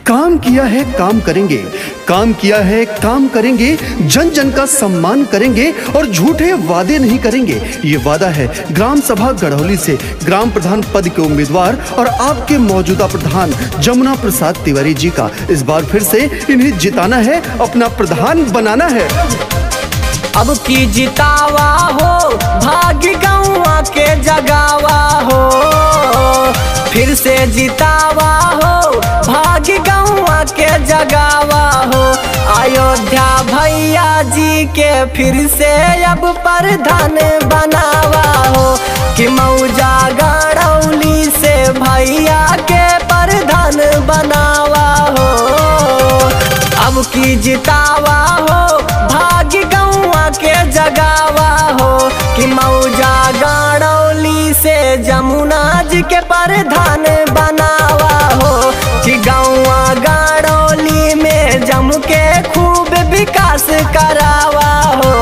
काम किया है काम करेंगे, काम किया है काम करेंगे, जन जन का सम्मान करेंगे और झूठे वादे नहीं करेंगे। ये वादा है ग्राम सभा गढ़ौली से ग्राम प्रधान पद के उम्मीदवार और आपके मौजूदा प्रधान जमुना प्रसाद तिवारी जी का। इस बार फिर से इन्हें जिताना है, अपना प्रधान बनाना है। अब की जितावा हो, भाग्य गौवा के जगावा हो, फिर से जितावा हो, भाग्य गौवा के जगावा हो। अयोध्या भैया जी के फिर से अब प्रधान बनावा हो, कि मौजा गढ़ौली से भैया के प्रधान बनावा हो। अब की जितावा हो, भाग्य गौवा के जगावा हो, कि मौजा गढ़ौली से जमुना जी के प्रधान बनावा हो, कि गौवा गढ़ौली में जम के खूब विकास करावा हो।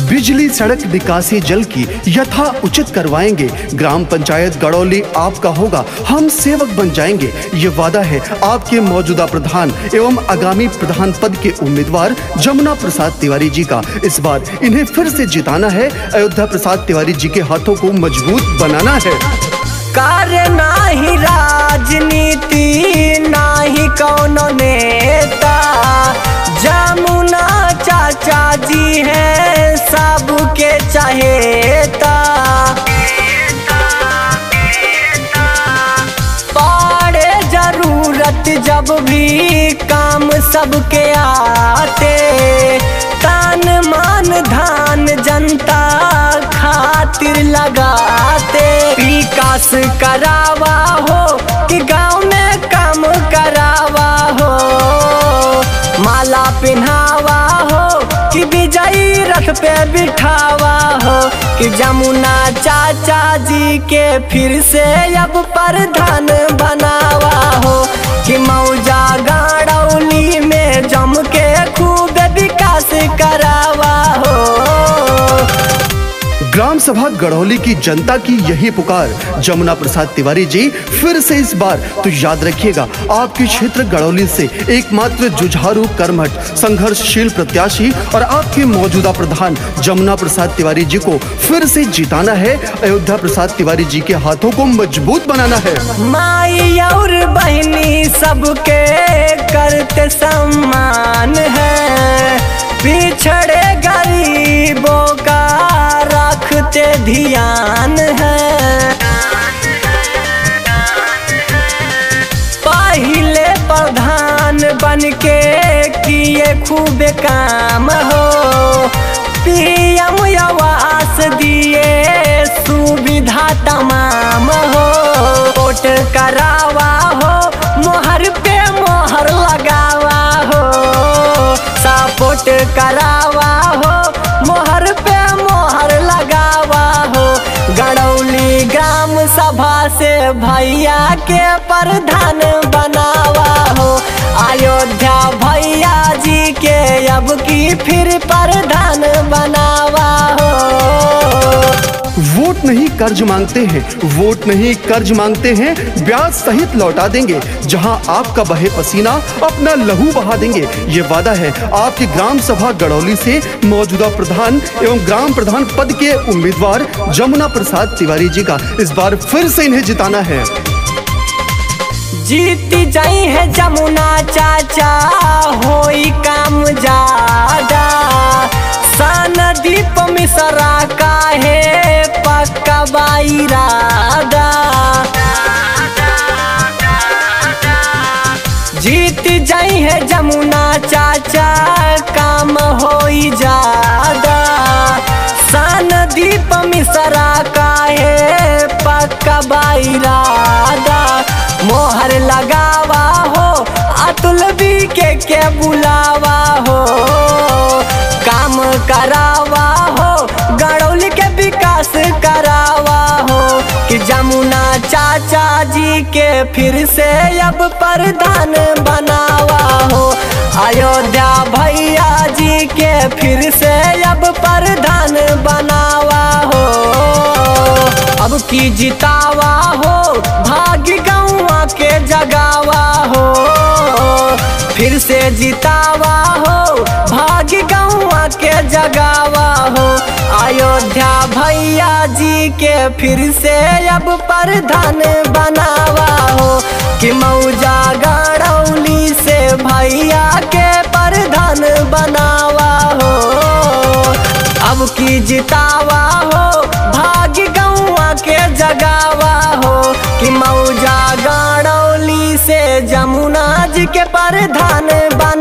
बिजली, सड़क, निकासी जल की यथा उचित करवाएंगे। ग्राम पंचायत गढ़ौली आपका होगा, हम सेवक बन जाएंगे। ये वादा है आपके मौजूदा प्रधान एवं आगामी प्रधान पद के उम्मीदवार जमुना प्रसाद तिवारी जी का। इस बार इन्हें फिर से जिताना है, अयोध्या प्रसाद तिवारी जी के हाथों को मजबूत बनाना है। कार्य नाही राजनीति नाही कौनो नेता, जमुना चाचा जी हैं सबके चहेता। पड़े जरूरत जब भी काम सबके आते, तन मन धान जनता खातिर लगाते। विकास करावा हो कि गांव में काम करावा हो, माला पहनावा हो कि विजयी रथ पे बिठावा हो, कि जमुना चाचा जी के फिर से अब प्रधान बनावा हो, कि मौजा गढ़ौली में जम के खूब विकास करावा हो। ग्राम सभा गढ़ौली की जनता की यही पुकार, जमुना प्रसाद तिवारी जी फिर से इस बार तो याद रखिएगा, आपके क्षेत्र गढ़ौली से एकमात्र जुझारू, कर्मठ, संघर्षशील प्रत्याशी और आपके मौजूदा प्रधान जमुना प्रसाद तिवारी जी को फिर से जिताना है, अयोध्या प्रसाद तिवारी जी के हाथों को मजबूत बनाना है। माई और बहनी सबके करते सम्मान है, पिछड़े गरीबों का रखते ध्यान है। पहले प्रधान बनके किए खूब काम हो, पीएम आवास दिए सुविधा तमाम हो। वोट करावा हो, मोहर पे मोहर लगावा हो, सपोर्ट करावा हो, मोहर पे मोहर लगावा हो। गढ़ौली ग्राम सभा से भैया के प्रधान बनावा हो, अयोध्या भैया जी के अब की फिर प्रधान बनावा हो। वोट नहीं कर्ज मांगते हैं, वोट नहीं कर्ज मांगते हैं, ब्याज सहित लौटा देंगे। जहां आपका बहे पसीना अपना लहू बहा देंगे। ये वादा है आपकी ग्राम सभा गढ़ौली से मौजूदा प्रधान एवं ग्राम प्रधान पद के उम्मीदवार जमुना प्रसाद तिवारी जी का। इस बार फिर से इन्हें जिताना है। जीत जाई है जमुना चाचा, होई काम ज्यादा, सनदीप मिश्रा का है पक्का बाइरादा। जीत जाई है जमुना चाचा, काम होई ज्यादा, सनदीप मिश्रा का है पक्का बाइरादा। मोहर लगावा हो, अतुल बी के बुलावा हो, काम करावा हो, गढ़ौली के विकास करावा हो, कि जमुना चाचा जी के फिर से अब प्रधान बनावा हो, अयोध्या भैया जी के फिर से अब प्रधान बनावा हो। अब की जितावा हो, भाग्य गौवा के जगावा हो। फिर से जितावा हो, भाग्य गौआ के जगावा हो। अयोध्या भैया जी के फिर से अब प्रधान बनावा हो, कि मौजा गड़ौली से भैया के प्रधान बनावा हो। अब की जितावा हो, भाग्य गौआ के जगावा हो, कि मौजा गड़ौली से जमुना जी के प्रधान बना।